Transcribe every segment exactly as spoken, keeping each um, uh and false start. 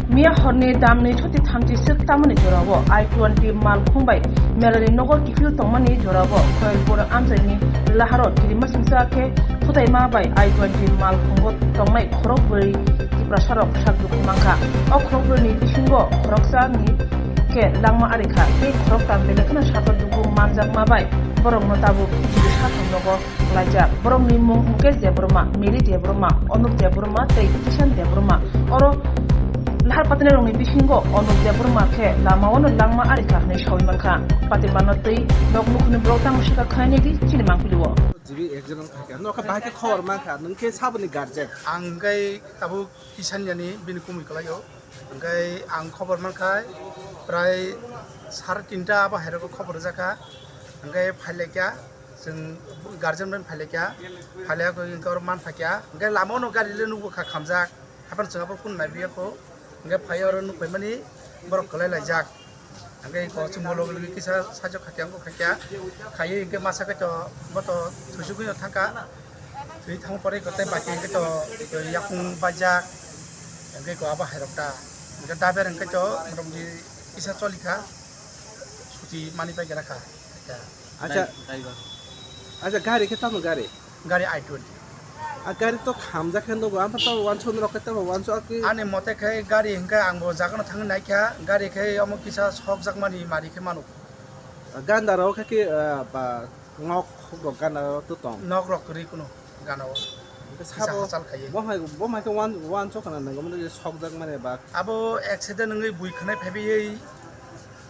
Miya horni damni thoti thamchi swk tamani jorao I twenty malkhung bai Melani nogo kiphil tongmani jorao Khoyalpur amchaini laharo kirimasingcha khe thutaima bai I twenty malkhungo tongnai khorok bwrwi Tiprasarok sak dukhu mankha. O khorok bwrwini bisingo khoroksa ni khe langma ari kha, tei khoroktam belekheno satok dukhu manjakma bai borokno tabuk jili satham nogo klaijak. Borokni mung hwnkhe Debbarma, Mary Debbarma, Anup Debbarma tei Kishan Debbarma. Oro lahar patinarokni bisingo Anup Debbarma khe lamao no langma ari kha hwnwi saui mankha. Patimano tei nok nukhungni borok tamo swkang khlainai di chini mangpili o. G B accident khaikha. Nokha bahai khe khobor mankha, nwng khe saboni guardian? Ang hwnkhe tabuk Kishan yani bini kumui kwlaio. Hwnkhe ang khobor mankha prai sare tinta abo hairogo khobor rwjakha. Hwnkhe phailaikha, chwng guardian bai phailaikha. Phailaikha hwnkhe oro manphaikha. Hwnkhe lamao no gari le nukbokha khamjak. Haphano chwng abo phone naibiya kho, hwnkhe phai oro nukphaimani borok kwlai laijak. Hwnkhe iko chwngbo logi logi kisa sajwk khaikhe wngkha khaikha, khaiwi hwnkhe masa khe to bo to thwisugwino thangkha. Thwi thangma pore iko tei bike hwnkhe to yakung baijak. Hwnkhe iko abo hairok ta. Hwnkhe daber hwnkhe to motamoti kisa cholikha, suti mani pai gera kha. Acha, acha, gari khe tamo gari? Gari I twenty. A gari to khamjak khe nugo, ampha to wansuk norok khe tamo wansuk akhe. Ani mote khe gari hwnkhe ang bo jagano thangwi naikha, gari khe omo kisa sokjakmani mari khe mano. Ganda rok khe ki, ah, ba, nok rok ganda rok to tong. Nok rok kwrwi kuno gana o. Hwnkhe kisa sabo hachal khaiwi. Bo hai, bo hai khe wan-, wansuk khna nangwi mano sokjakmani ba. Abo accident wngwi bui khwnai phaiwi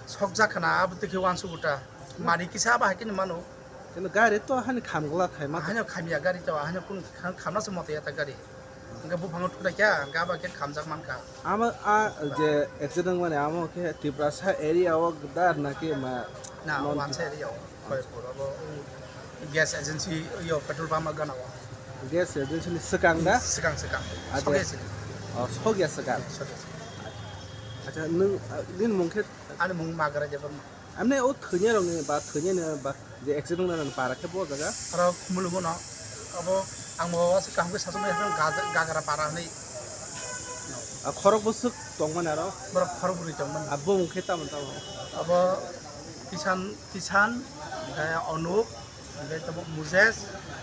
sokjak khna, abo twi khe wansuk uta. Mari kisa abo hai khe mano. Kino gari to hani khamgla thaima. Ahani khamya gari to, ahani kun kham-, khamna se moto ya ta gari. Hwnkhe buphango thulaikha, hwnkhe abo khe khamjak mankha. Amo a je accident mani amo khe Tiprasa area o dar na khe ma? Na, non- Wansa area o, Khoyalpur abo, gas agency yo petrol pump gana o. Gas agency ni swkang da? Swkang, swkang. Acha. Sogya swkang. Oh, sogya swkang. Sogya swkang. Acha, nwng, ah, nini mung khe? Ani mung Magra Debbarma. Amne o thwinai rokni ba thwinai ni ba je accident wngna nang para khe bo jaga? Aro Khumulwng no abo ang bo wansuk kaham khe sasuk nai gagra para hinwi. A khorok bwswk tongmani aro? Borok khorok bwrwi tongmani. Abo mung khe tamo tamo? Abo Kisan, Kisan, hwnkhe Onuk, hwnkhe tabuk Mujes,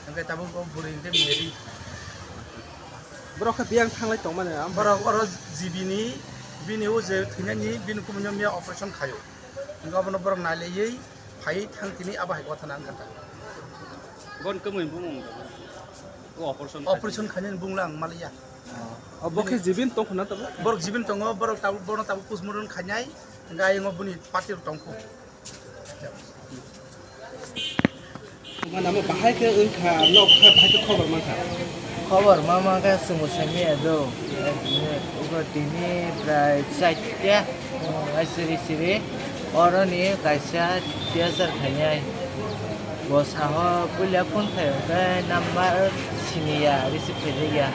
hwnkhe tabuk bo bwrwi hwnkhe Mary. Borok khe biyang thanglai tongmani, am- Borok oro G B ni, bini o je thwinani, bini kumui no miya operation khaio. Hwnkhe obono borok nailaiwi phaiwi thang tini abo hai kotha nang kha ta. Bon kwmwi bumung. O operation khainani bungla ang maliya. Oh, bo khe jibin tong khna tabo? Borok jibin tongo, borok tabuk, bono tabuk postmortem khainai, hwnkhe ayung o boni party rok tong kho. Mane amo bahai khe wngkha, nok khe bahai khe khobor mankha. Khobor ma mankha chwngbo saimanya do. Ugo tini prai chaita, ai siri siri. Oroni kaisa tiyasar khainai. Bo saho puila phone khai hwnkhe number siniya, receive khaijakya.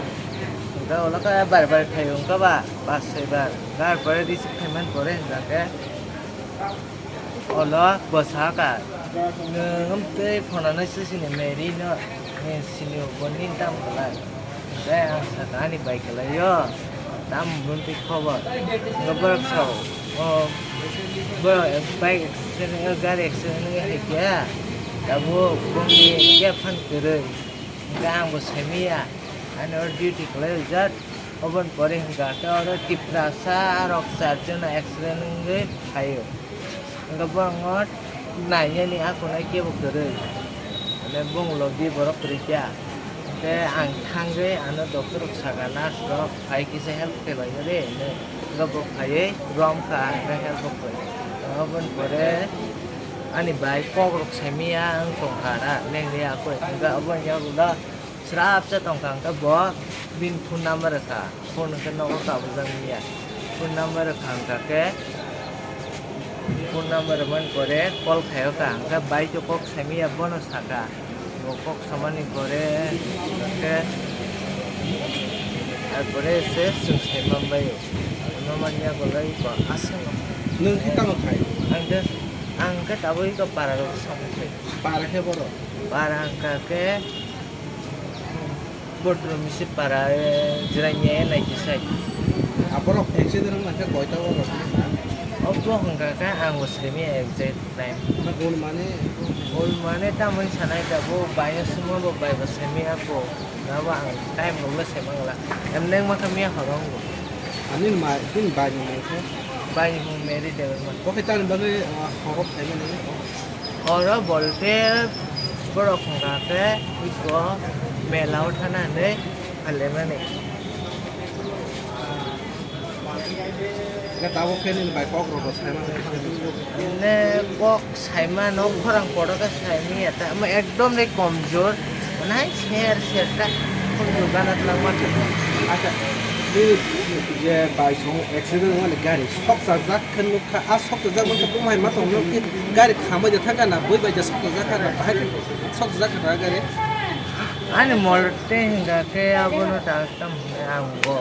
Hwnkhe ulo khe bar bar khai hwnkhe ba, pas soi bar. Bar bar receive khaimani pore hwnkhe. Olo bwsaka, nwng tei phonanai se sini Mary no, eh, sini bo nini tam kwlai. Hwnkhe ang saka ani bai kwlai o, tam bwrwng twi khobor. Hwnkhe borok sao, o, borok bike accident, gari accident wngwi hai khe, tabuk bongni yaphang kwrwi. Hwnkhe ang bo saimanya, ani oro duty kwlai rijak. Oboni pore hwnkha khe oro Tiprasa rok charjon accident wngwi phaio. Hwnkhe borokno nainani akunai kebo kwrwi. Mane bonglo di borok kwrwi kha. Hwnkhe ang thangwi ano doctor rok saka, nurse rok phai kisa help khlaibaino de hinwi. Hwnkhe bo phaiwi romkha, hwnkhe help rok khlai. Oboni pore ani bai kok rok saimanya wng tongkha na, lengri akoi. Hwnkhe oboni yagulo Srapsa tongkha hwnkhe bo bini phone number rwkha, phone hwnkhe nogo kabujak manya. Phone number rwkha hwnkha khe, phone number rwmani pore call khaio kha, hwnkhe bai to kok saimanya bono saka, bo kok samani pore hwnkhe, ar pore se chwng saimanbaio, saimanmanya bolai bo aswk. Nwng khe tamo khai? Ang khe, ang khe tabuk iko para rok samung khai. Para khe borok? Para hwnkha khe, Bodro Misir para, eh, Jirania naikhe sai. Abo Borok accident wngkha koita borok? Obo hwnkha khe ang bo simi exact time. Na gol mane? Gol mane tamoni sanai da bo baino simo bo bai bo simi ako. Nabo ang time rok le sai mangla. Em neng ma khe miya horo wngo. Ani ma, bini bai ni mung khe? Bai ni mung Mary Debbarma. Bo khe tamni bagwi, ah, horo phaimani? Horo bolte borok hwnkha khe iko mela o thana hinwi phalemani. Hwnkhe tabuk khe nini bai kok rok bo sai mangla. Ene kok Saima no khorang kotor khe saimanya ta, omo ekdom re komjor, nai ser ser ta, khunju gana twlang ma thang. Acha, nini je bai song accident wngmani gari sok chajak khe nukha, a sok chajak mankhe bumai ma tong nukhe gari khamai de thangkha na, bui bai ja sok chajak kha na, bahai khe sok chajak kha na gari. Ani mol tei hinga khe abono ta tam hinwi ang bo.